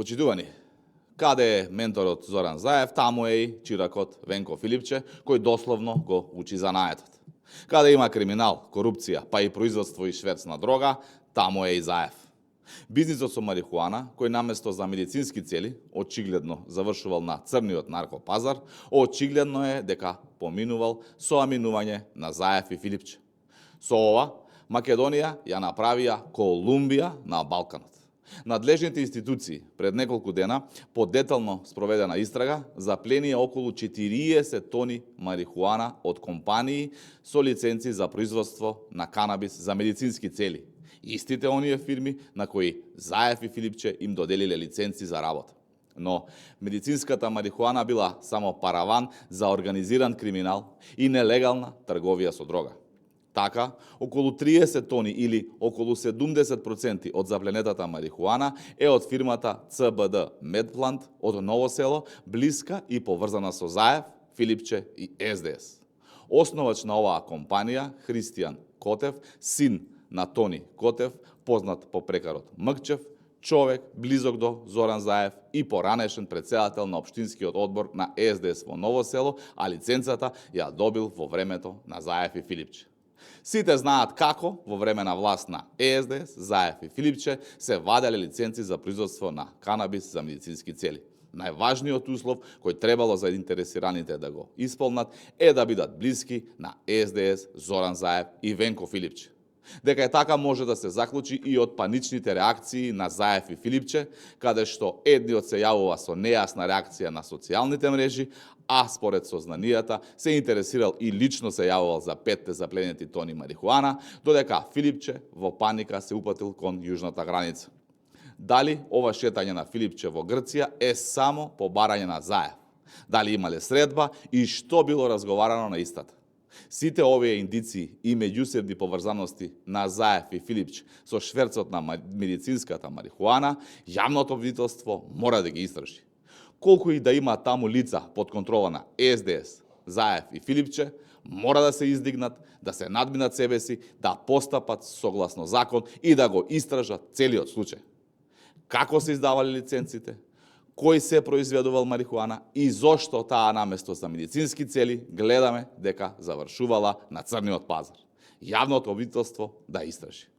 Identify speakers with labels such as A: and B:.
A: Почитувани, каде е менторот Зоран Заев, таму е и чиракот Венко Филипче, кој дословно го учи занаетот. Каде има криминал, корупција, па и производство и шверц на дрога, таму е и Заев. Бизнисот со марихуана, кој наместо за медицински цели, очигледно завршувал на црниот наркопазар, очигледно е дека поминувал со аминување на Заев и Филипче. Со ова, Македонија ја направија Колумбија на Балканот. Надлежните институции пред неколку дена по детално спроведена истрага запленија околу 40 тони марихуана од компании со лиценци за производство на канабис за медицински цели. Истите оние фирми на кои Заев и Филипче им доделиле лиценци за работа. Но медицинската марихуана била само параван за организиран криминал и нелегална трговија со дрога. Така, околу 30 тони или околу 70% од запленетата марихуана е од фирмата ЦБД Медплант од Ново село, блиска и поврзана со Заев, Филипче и СДС. Основач на оваа компанија, Христијан Котев, син на Тони Котев, познат по прекарот Мкчев, човек близок до Зоран Заев и поранешен претседател на општинскиот одбор на СДС во Ново село, а лиценцата ја добил во времето на Заев и Филипче. Сите знаат како во време на власт на СДС, Заев и Филипче се ваделе лиценци за производство на канабис за медицински цели. Најважниот услов кој требало за заинтересираните да го исполнат е да бидат блиски на СДС, Зоран Заев и Венко Филипче. Дека е така може да се заклучи и од паничните реакции на Заев и Филипче, каде што едниот се јавува со нејасна реакција на социјалните мрежи, а според сознанијата се интересирал и лично се јавувал за 5 запленети тони марихуана, додека Филипче во паника се упатил кон јужната граница. Дали ова шетање на Филипче во Грција е само по барање на Заев? Дали имале средба и што било разговарано на истата? Сите овие индиции и меѓусебни поврзаности на Заев и Филипче со шверцот на медицинската марихуана, јавното обвинителство мора да ги истражи. Колку и да има таму лица под контрола на СДС, Заев и Филипче, мора да се издигнат, да се надминат себе си, да постапат согласно закон и да го истражат целиот случај. Како се издавале лиценците? Кој се произведувал марихуана и зошто таа наместо за медицински цели гледаме дека завршувала на црниот пазар. Јавното обвинителство да истражи.